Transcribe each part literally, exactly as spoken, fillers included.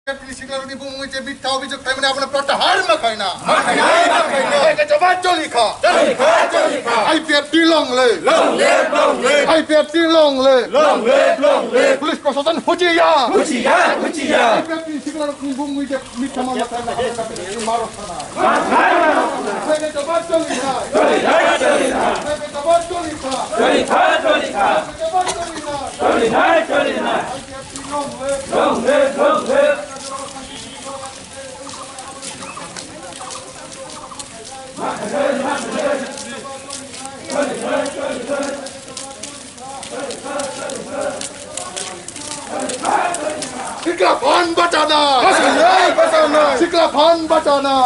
Siklarokni bumungwi je mitha obijog khlaimani abono pratyahar ma khlaina. Ma khlaina, ma khlaina. Hai khe jawab choli kha. Choli kha, choli kha. I P F T long live. Long live, long live. I P F T long live. Long live, long live. Police proshashan hushiyar. Hushiyar, hushiyar. I P F T siklarokni bumungwi je mitha mamla khlaimani abono pratyahar ma khlaina. Sikla phan bachana. Sikla phan bachana.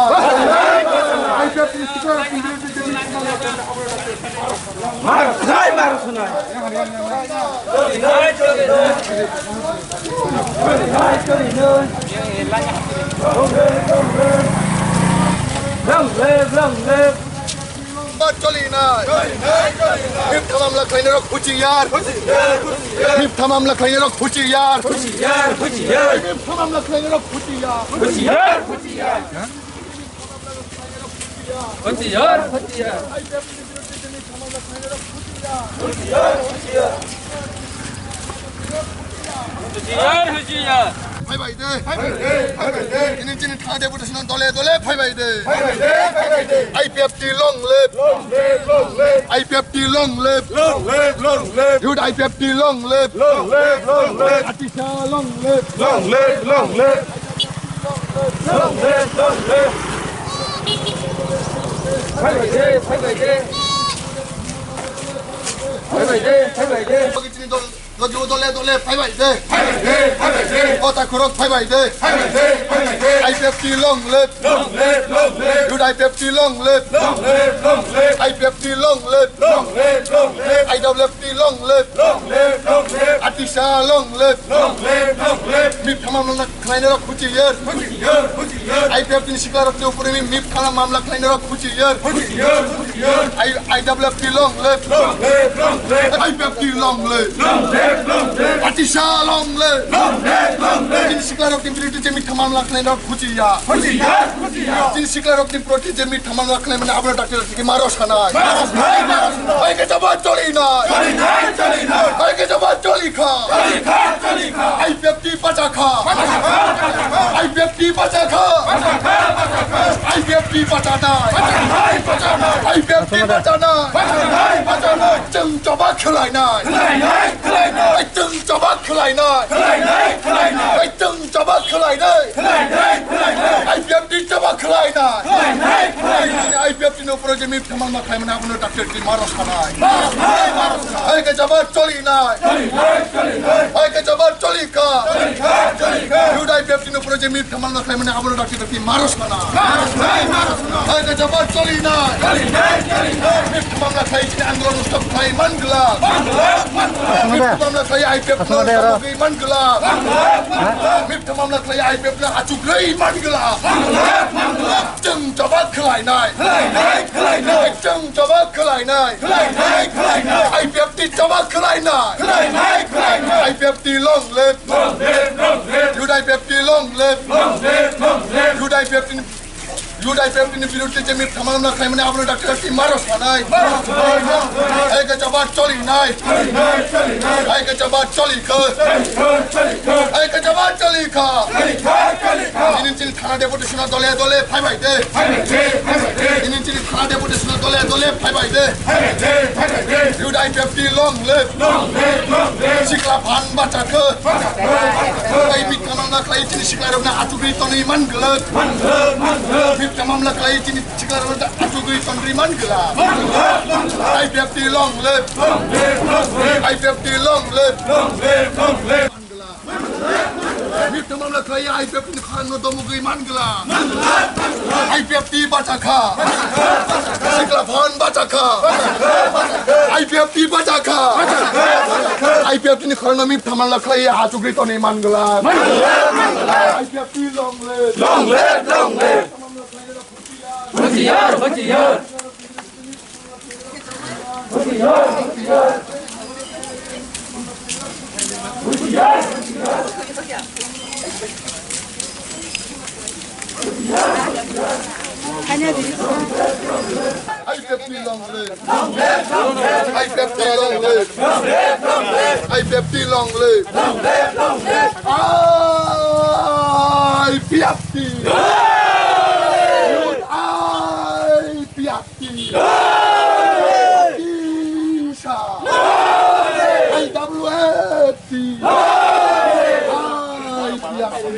Maro sanai, maro sanai. Long live, long live. Ba choli nai. Mitha mamla khlainai rok hushiyar. Mitha mamla khlainai rok hushiyar. Mitha mamla khlainai rok hushiyar. Hushiyar, hushiyar. Hushiyar, hushiyar. Phai bai de. Phai bai de, phai bai de. Ini chini thang deputation dole dole phai bai de. Phai bai de, phai bai de. I P F T long live. Long live, long live. I P F T long live. Long live, long live. Youth I P F T long live. Long live, long live. Atisha long live. Long live, long live. Long live, long live. Phai bai de, phai bai de. Phai bai de, phai bai de. Logi dole dole phai bai de. Phai bai de, phai bai de. O takhurok phai bai de. Phai bai de, phai bai de. I P F T long live. Long live, long live. Youth I P F T long live. Long live, long live. I P F T long live. Long live, long live. I W F T long live. Long live, long live. Atisha long live. Long live, long live. Mitha mamla khlainai rok hushiyar. Hushiyar, hushiyar. I P F T ni sikla rok ni upor ni mitha mamla khlainai rok hushiyar. Hushiyar, hushiyar. I, I W F T long live. Long live, long live. I P F T long live. Long live, long live. Atisha long live. Long live, long live. Chini sikla rok ni biruddhe je mitha mamla khlainai rok hushiyar. Hushiyar, hushiyar. Chini sikla rok ni biruddhe je mitha mamla khlaimani abono doctor Maro sanai. Maro sanai, maro sanai. Hai khe jawab choli nai. Choli nai, choli nai. Hai khe jawab choli kha. Choli kha, choli kha. I P F T bacha kha. Bacha kha, bacha kha. I P F T bacha kha. Bacha kha, bacha kha. I P F T bacha nai. Bacha nai, bacha nai. I P F T bacha nai. Bacha nai, bacha nai. Chwng jawab khlai nai. Khlai nai, khlai nai. Chwng jawab khlai nai. Khlai nai, khlai nai. Chwng jawab khlai nai. Khlai nai, khlai nai. I P F T jawab khlai nai. Khlai nai, khlai nai. I P F T no pro je mi Thamal ma khlaimani abono doctor twi maro sanai. Hai khe jawab choli nai. Hai khe jawab choli kha. Youth I P F T no pro je mi thamal ma khlaimani abono doctor twi maro sanai. Hai khe jawab choli nai. Mi thamal ma khlai chini andolon stop khlai man glak. Mi thamal ma khlai I P F T no stop khlai man glak. Mi thamal ma khlai I P F T no achuk rwi man glak. Chwng jawab khlai nai. Khlai nai, khlai nai. Chwng jawab khlai nai. Khlai nai, khlai nai. I P F T jawab khlai nai. Khlai nai, khlai nai. I P F T long live. Long live, long live. Youth I P F T long live. Long live, long live. Youth I P F T ni, Youth I P F T ni biruddhe je mi thamal ma khlaimani abono doctor twi maro sanai. Hai khe jawab choli nai. Hai khe jawab choli kha. Hai khe jawab choli kha. Chini chini thana deputation dole dole phai bai de. Chini chini thana deputation dole dole phai bai de. Youth I P F T long live. Sikla phan bacha kha. Bai mi thamal ma khlai chini sikla rok na achugwi tonwi man glak. Mi thamal ma khlai chini sikla rok na achugwi tonwi man glak. I P F T long live. I P F T long live. Mi thamal ma khlai I P F T ni phan no domugwi man glak. I P F T bacha kha. Sikla phan bacha kha. I P F T bacha kha. I P F T ni khorang no mi thamal ma khlai achugwi tonwi man glak. I P F T long live. Long live, long live. Hushiyar, hushiyar. Hushiyar, hushiyar. Hushiyar, hushiyar. I P F T long live. I P F T long live. I P F T long live. I P F T. I P F T. Kisa. I W F T. I P F T.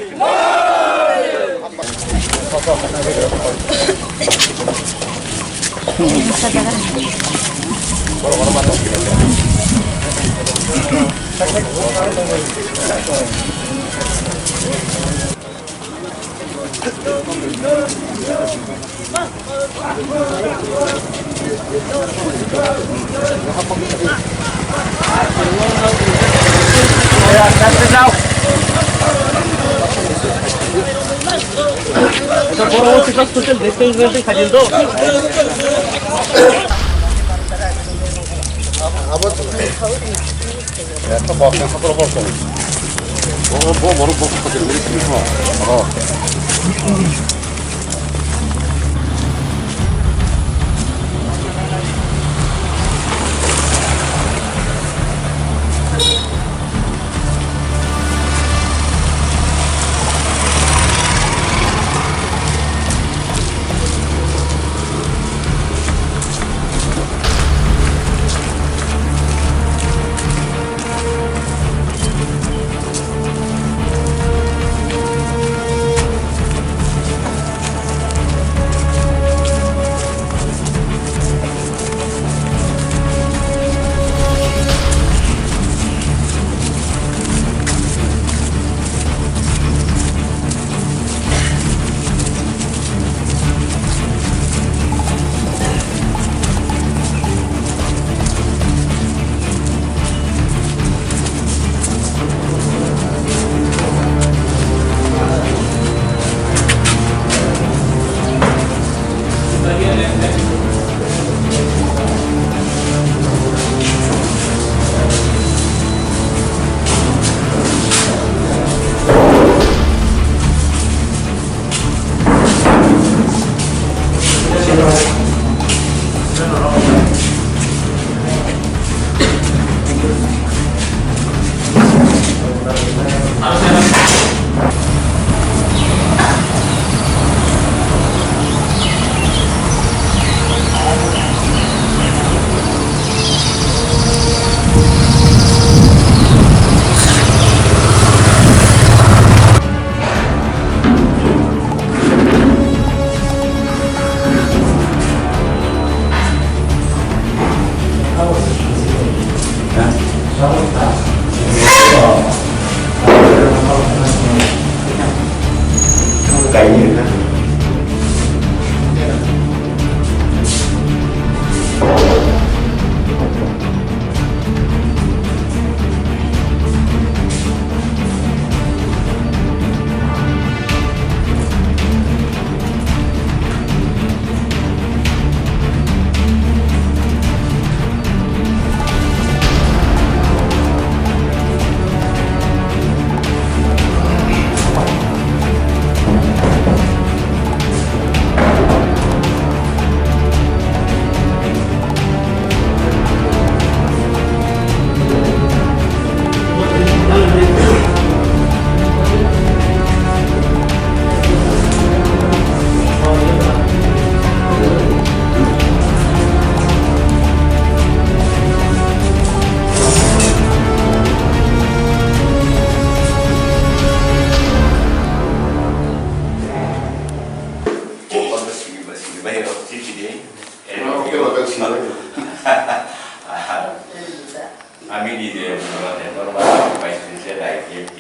Ami di de, Vice President I P F T.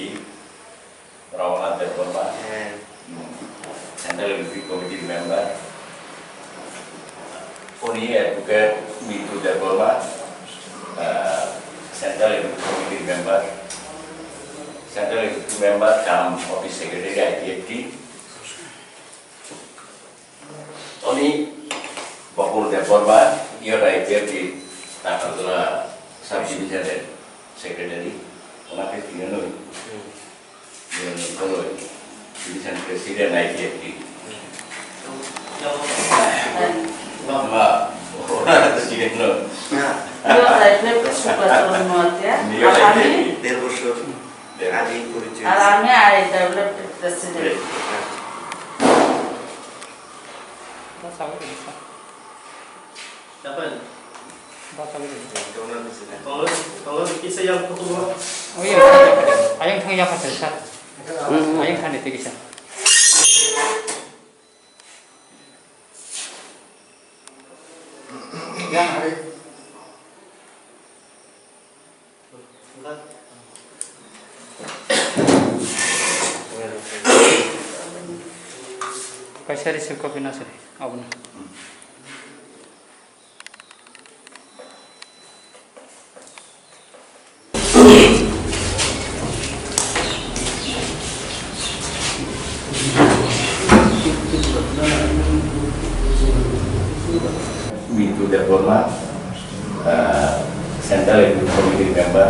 Rawanath Debbarma, Central Executive Committee member. Oni Advocate Mitu Debbarma, uh, Central Executive Committee member. Central Executive Member cum Office Secretary I P F T. Oni Bakul Debbarma, your I P F T, Takarjala Sub Division Secretary, ona ke tinanoi. Yang kalau ini kan presiden naik ya di. Yo, Daiple Subrata Noatia, Niyom Agami, Daiple. দেড় বছর আগে পরিচয়। আর আমি I develop president. Dapat. Kalau, kalau bisa yang foto dulu. Oh iya, ayang thang ya pasal sir. Ayang thang itu bisa. Yang hari. Kaisa receive copy na sir, abono. Mintu Debbarma, uh, Central Executive Committee member,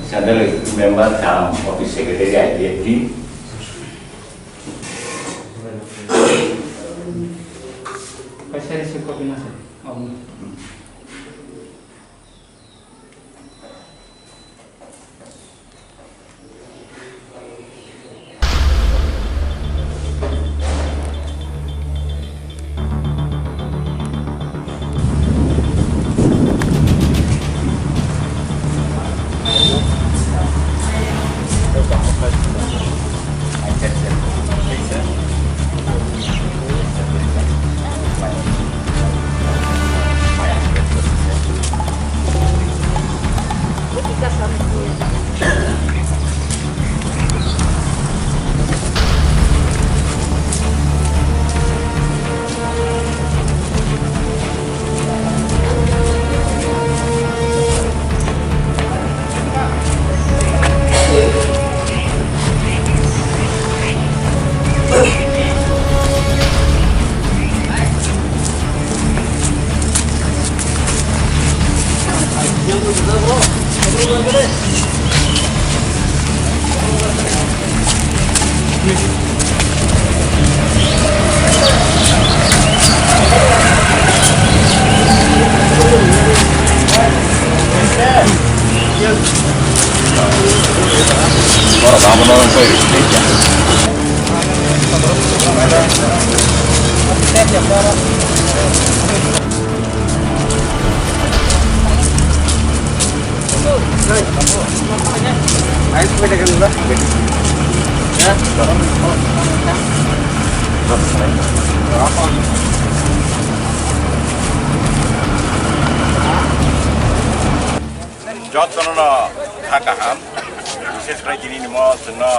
Central Executive Member cum Office Secretary, I P F T. Kaisa receive copy na sir? Oh. Jotono no kha kaham, bishesh khlai tini nimo chwngno,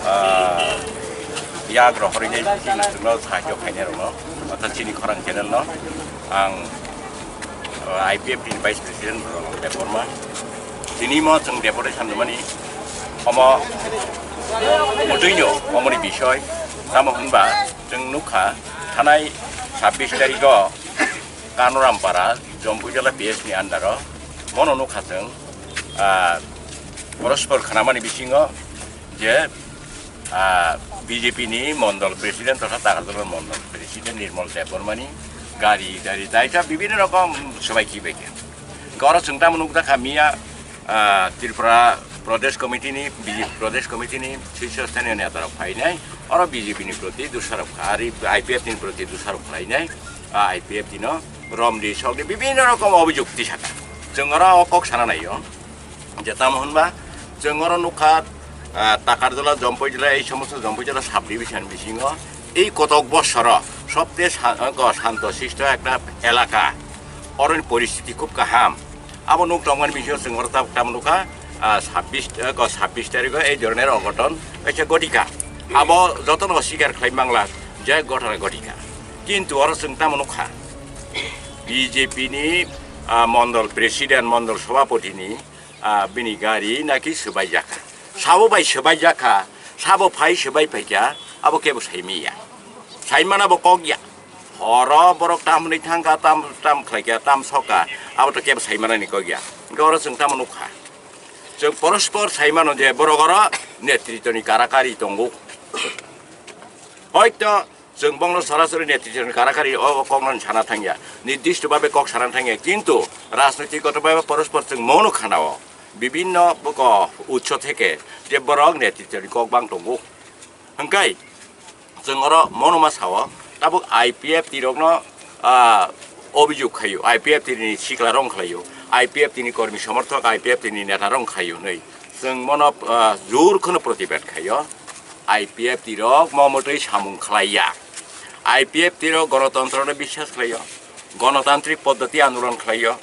ah, yak rohorwi nai chini chwngno sahajyo khainai rokno, orthat chini khorang channel no ang, ah, I P F T ni Vice President Debbarma. Tini mo chwng Debbarma samjamani omo mutwino omoni bisoi tamo hwnba chwng nukha thanai sabbish tarikh o Kanorampara, Jompui Jala P S ni under o, mono nukha chwng, ah, porospor khnamani bisingo je, ah, B J P ni mondol president totha Takarjala mondol president Nirmol Debbarmani gari, gari daita bibhinno rokom swbai khibai khe. Goro chwng tamo nukjakha miya, ah, Tripura Pradesh Committee ni, B J P Pradesh Committee ni Shisho Sthaniyo Neta rok phainai, oro B J P ni proti dusarok kha, ari I P F T ni proti dusarok khlainai, ah, I P F T no romdi sokdi bibhinno rokom obhijog tisaka. Chwng oro o kok sana naio, je tamo hwnba chwng oro nukha, ah, Takarjala, Jompui Jala, ei somosto Jompui Jala sub division bisingo ei kotok bosoro sobte sa-, ko santo sisto ekta elaka, oroni poristiti khub kaham. Abo nuk tongmani bisingo chwng oro tab-, tamo nukha, ah, sabbish, eh, ko sabbish tarikh o ei dhoroner oghoton kaisa ghotika. Abo jotono sikar khlai mangla je ghotona ghotika. Kintu oro chwng tamo nukha, B J P ni, ah, mondol president, mondol sabhapati ni, ah, bini gari naki swbai jakha. Sabo bai swbai jakha, sabo phai swbai phaikha, abo kebo saimiya. Saimana bo kok ya. Horo borok tam hwnwi thangkha, tam, tam khlaikha, tam sokha, abo to kebo saimanani kok ya. Hwnkhe oro chwng tamo nukha. Chwng porospor saimano je borok oro netritwni karakari tongo. Hoito Chwng bongno sorasori netritwni karakari o kokno sana thangya, nirdisto babe kok sana thangya, kintu rajnoitik goto babe porospor chwng mono khanao bibinno boko utso theke je borok netritwni kok bang tongo. Hwnkhe chwng oro mono ma sao, tabuk I P F T rokno, ah, obijok khaio, I P F T ni sikla rok khlaio, I P F T ni kormi somorthok, I P F T ni neta rok khlaio hwnwi chwng mono, ah, jur kheno protibad khaio. I P F T rok mo mwtwi samung khlaiya. I P F T rok gonotontro no biswas khlaio, gonotantrik poddoti andolon khlaio.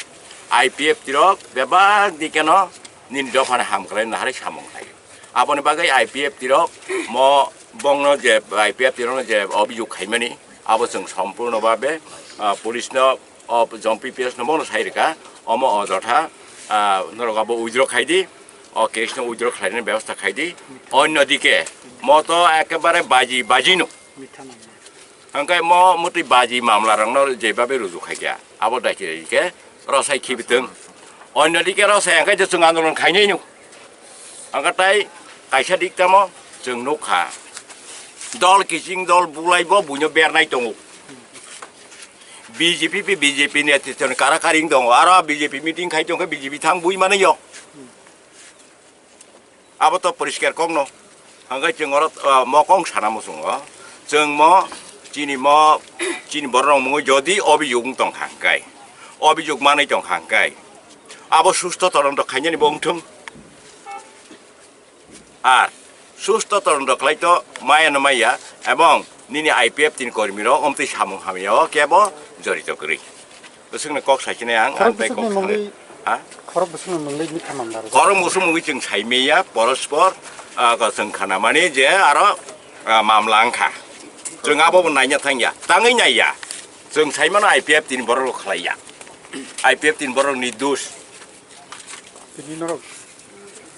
I P F T rok bebak dikeno nini dophani ham khlai nahari samung khlaio. Aboni bagwi I P F T rok mo bongno je I P F T rokno je obijok khaimani, abo chwng sompurno babe, ah, police no, o Jom P P S no bongno sai rwkha, omo ojotha, ah, norok abo withdraw khai di, o case no withdraw khlainani bebosta khai di. Onno dike mo to ekebare baji baji no. Hwnkhe mo mwtwi baji mamla rokno jebabe ruju khaikha, abo daikhe khe rosai khibitwng. Onno dike rosai hwnkhe je chwng andolon khainai no. Hwnkhe tai kaisa dik tamo chwng nukha. Dol kiching dol bulai bo buino bernai tongo. B J P pi B J P ni atitwni kara karing tongo. Aro B J P meeting khai tongkhe B J P thang bui mano yo. Abo to poriskar kokno. Hwnkhe chwng oro, ah, mo kong sana muchungo. Chwng mo chini mo, chini borok rok mungwi jodi obijok wng tong kha hwnkhe, obijok manwi tong kha hwnkhe, abo susto todonto khainani bo wngthung. Ar susto todonto khlai to maya no maya, ebong nini I P F T ni kormi rok omtwi samung hamya o kebo jorito kwrwi. Bwswkno kok saikhinai ang, ang Khorok tai kok bwswkni sanai. Mungwi, ha? Khorok bwswkni mungwi mitha mamla rwjak. Khorok bwswk mungwi chwng saimaya porosbor, ah, ko chwng khanamani je aro, ah, mamla wngkha. Chwng abo bo naina thangya, tangwi naiya. Chwng saimano I P F T ni borok rok khlaiya. I P F T ni borok ni dos. Tini norok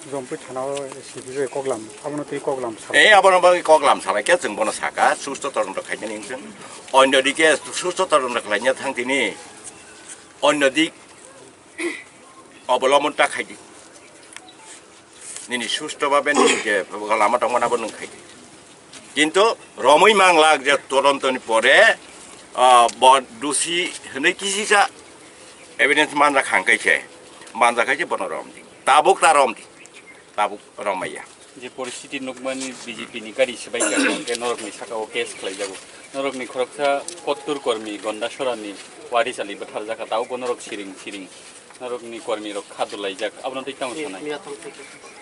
Jompui thana o S P bai koklam, abono twi koklam sal. Eh, abono bagwi koklam salai khe chwng bono saka, susto todonto khainani wngkhe. Onno dike susto todonto khlaina thang tini. Onno dik obolomon ta khaidi. Nini susto babe nini je lama tongmani abo nwng khaidi. Kintu romwi manglak je todontoni pore, ah, bo dusi hwnwi kisisa evidence manjak hangkai se, manjak hai se bono romdi. Tabuk ta romdi. Tabuk romaya. Je poristiti nukmani B J P ni gari swbaikha hwnkhe norokni saka o case khlaijago. Norokni khoroksa kottur kormi Gondasora ni Waris Ali bwtharjakha, tabukbo norok siring siring. Norokni kormi rok kha dulaijak, abono tei tamo sanai.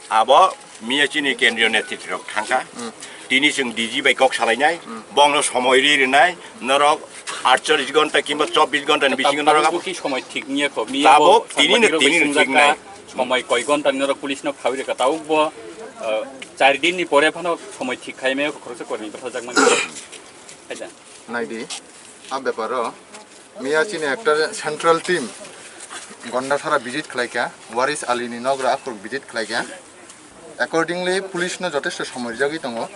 Abo miya chini kendriyo netritri rok thangkha. Hmm. Tini chwng D G bai kok salainai, hmm, bongno somoi ri rinai, norok aatcholish ghonta kimba chobbish ghonta ni bisingo norok abo ki somoi thik niya kho. Miya tabuk bo tini no, sagbadi rok tini no thik nai. Somoi koi ghonta ni norok police no khawi rwkha, tabuk bo, eh, char din ni pore phano somoi thik khai maya kho, khoroksa kormi bwtharjak mani. Naidi, a beparo miya chini ekta central team Gondasora visit khlaikha, Waris Ali ni nogra aphuru visit khlaikha. Accordingly, police no jotesto somoi rijagwi tongo.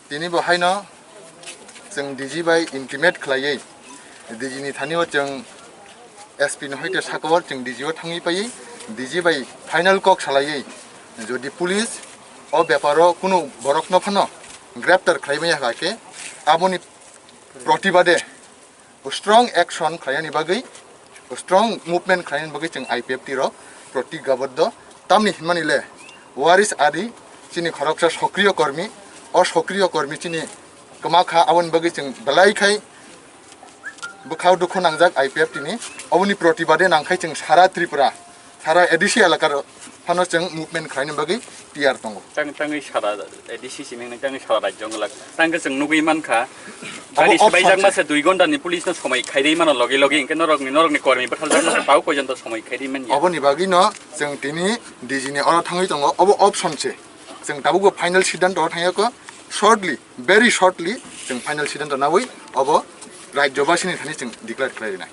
Tini bo haino chwng D G bai intimate khlaiwi, D G ni thani o chwng S P no hai khe sakao chwng D G o thangwi paiwi, D G bai final kok salaiwi, jodi police o beparo kunu borokno phano greptar khlai maya kha khe, aboni protibade strong action khlainani bagwi, strong movement khlainani bagwi chwng I P F T rok protignaboddo. Tamni hinmani le Waris Ali chini khoroksa sokriyo kormi, o sokriyo kormi chini kwma kha, aboni bagwi chwng belai khai bwkhao dukhu nangjak I P F T ni. Oboni protibade nangkhai chwng sara Tripura, sara A D C elakar phano chwng movement khlaina bagwi tiyar tongo. Tang tangwi sara A D C simi tangwi sara rajyo wngwlak. Tangkhe chwng nugwi mankha, abo gari option swbaijak se. Mase dui ghonta ni police no somoi khairwi mano logi logi, hinkhe norokni, norokni kormi bwtharjak mase tau koijon to somoi khairwi manya. Oboni bagwi no chwng tini D G ni oro thangwi tongo, obo option se. Chwng tabukbo final siddhanto o thangya kho, shortly, very shortly chwng final siddhanto nawi obo rajyobasini thani chwng declare khlai rinai.